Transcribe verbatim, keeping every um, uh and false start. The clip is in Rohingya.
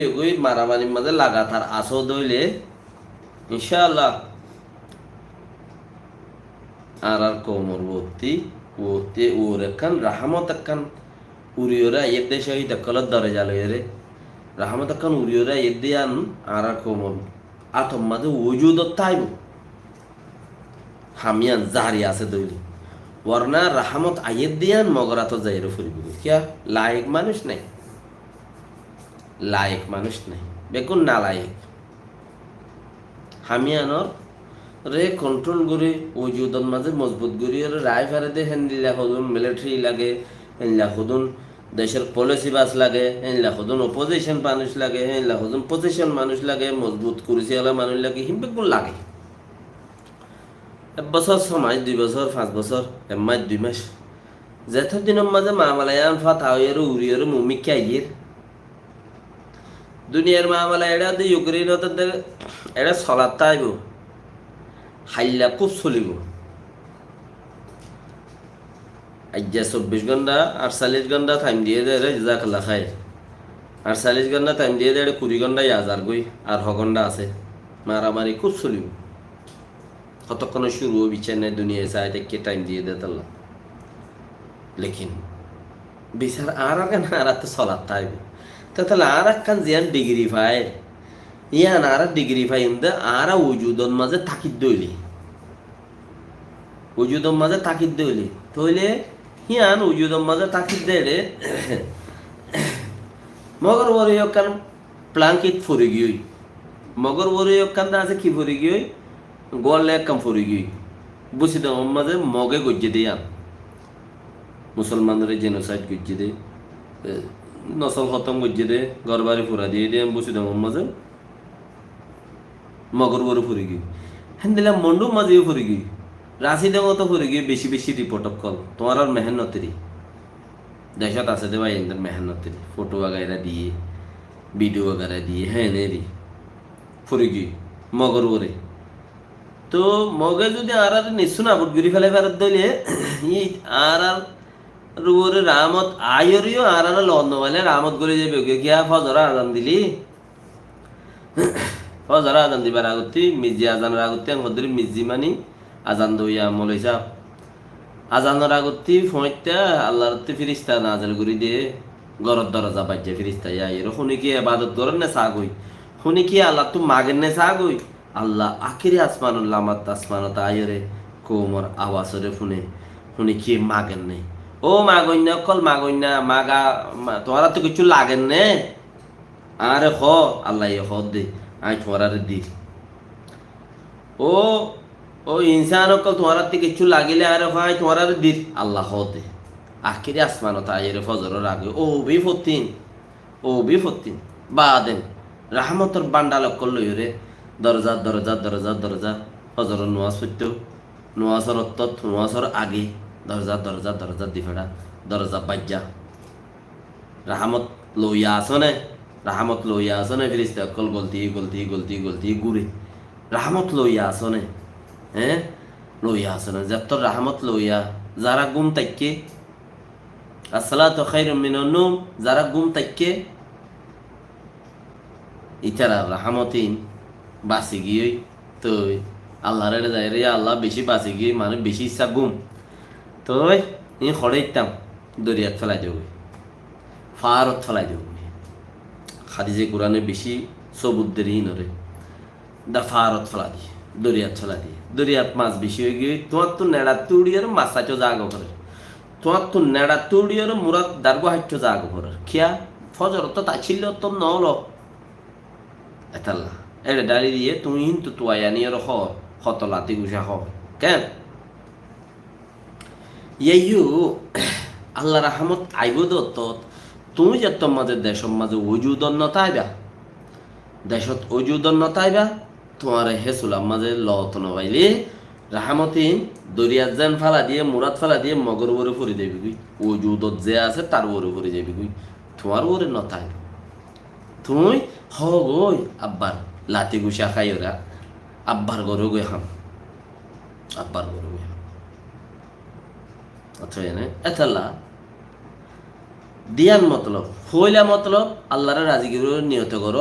Egoi maramarir mazé lagatar asó dóile, incáallah, añárar koumor uottí, uottí uore ekkán rahámot ekkán uriyóre aiyédde cóhid ókkolór doroja loiyóre, rahámot ekkán uriyóre aiyédde yían añárar koumor átor mazé wujudot táibo. Ham yían zari asé dóile. Worna rahámot aiyédde yían Mogor átot zaiyóre foribóu. Kiyá? Laik manúic nái. Laik manúic nái. Beggún nalaik. Ham yíanoré kontrol gorí, wujudor mazé mozbut gorí, óre raái fare dé, héndilla hodún militari lage, héndilla hodún decór polisi bas lage, héndilla hodún opozicon manúic lage, héndilla hodún pozicon manúic lage, mozbut kursi ola manúic lage, hín beggún lage. Ek bosór, só mac, dui bosór, fañs bosór, ek mac, dui mac. Zeto dinor mazé mamala yían fata óiyore, uriyore mumikká aiyér. Duniyar mamala eçé de Yukreinot de eçé solat táibo. Hailla kúb solibo. Aijja sobbic gónta, añctalic gónta taim diyé de eré, jazakallah khair. Añctalic gónta taim diyé de eré, kuri gónta yá zargói, ar ho gónta asé. Maramari kúb solibo. Hotokkone cúru óibo, biccá nái, duniyai sai táikke taim diyé de tolla. Lekin bisar añárar kene añárattú solat táibo. Te tolla añára ekkán ziyán digiri fair, yían añára digiri faiyum de añára wujudor mazé tákir de óile. Wujudor mazé tákir de óile. Tóile hían wujudor mazé tákir de eré. Mogor uore ekkán plankit fori giyói. Mogor uore ekkán de asé ki fori giyói? Gór ekkán fori giyói. Busidongor mazé Moge goijjé de yían. Musolmanore jenosaid goijjé de, e, nosol hótom goijjé de, gór bari fura diyé de yían Busidongor mazé. Mogor uore fori giyói. Héndilla Mondur mazé yó fori giyói. Rasidongot ó fori giyói, beci beci riport ókkol. Tuáñrar mehénnoteri. Decót asé de bái, endor mehénnoteri. Foto wagaira diyé, vidiyo wagaira diyé, hé, ene eri. Fori giyói. Mogor uore. Tóu Moge zodi añárare nissú nabud gorí félai fare de óile, yí añárar uore rahámot aiyóre yó añárare loot no faile rahámot goli zaibo. Kiyá, fozoror azan dili? Fozoror azan dibar agottí, mizzi azanor agottí, en hoddúri mizzi mani azan doiya moloi sáb. Azanor agottí foñitta Allahr ottú firista nazil gorí de, góror doroza baijja firista yá aiyóre. Hone ki ebadot gorer né sagói? Hone ki Allahttu mager né sagói? Allah akéri asmanor lamat asmanot aiyóre koumor awazoré fúne. Hone ki mager né? Ó magoinna ókkol, magoinna, maga, ma-, tuáñrattú kiccú lager né? Añáre hoó, Allaye hoó de, añí tuáñrare dir. Ó, ó insán ókkol, tuáñrattú kiccú lagile añáre hoó, añí tuáñrare dir, Allah hoó de. Akéri asmanot aiyóre fozoror age, ó bi fottin, ó bi fottin. Baden, rahámotor bandal ókkol loiyóre, doroza, doroza, doroza, doroza, fozoror nuwaz foitto, nuwazor ottót, nuwazor age, doroza, doroza, doroza di fera, doroza baijja. Rahámot loiya asó né? Rahámot loiya asó né? Firista ókkol golti, golti, golti, golti gúre. Rahámot loiya asó né? Hé? Loiya asó né? Zettór rahámot loiya, zará gúm táikke, as-salatu khairun minan-nawm, zará gúm táikke, ítara rahámotin basi giyói, toi Allahr ere zaiyóre, ya Allah, beci basi giyói, mane beci issá gúm. Toi, in hoçé ittam, doriyat félai diyógoi. Faárot félai diyógoi. Hadize Kurane beci sobut der inore. Da faárot félai diye, doriyat félai diye. Doriyat mas beci ói giyói, tuáñttu neçattú uçiyóre mas saito zaga forer. Tuáñttu neçattú uçiyóre murat dargua haitto zaga forer. Kiyá? Fozor ottót accíl ottót noólo. Etalla. Ere dhali diye, tuñí híntu tuai aniyóre hoó, hoto lati gucá hoó. Ken? Yeiyo, Allahr rahámot aibó de ottót, tuñí zettór mazé, decór mazé wujudot no táiba. Decót wujudot no táiba, tuáñre hé sular mazé loot no faile, rahámotin doriyat zen félai diye, murat félai diye, Mogor uore fori zaibogói. Wujudot ze asé, tar uore fori zaibogói. Tuáñr uore no táibo. Tuñí hoógoi, abbar lati gucá háiyore, abbar gorógoi ham. Abbar gorógoi ham. Ottót ene, etalla, Diyan motolob, foóila motolob, Allaré razi goríbor niyot goró.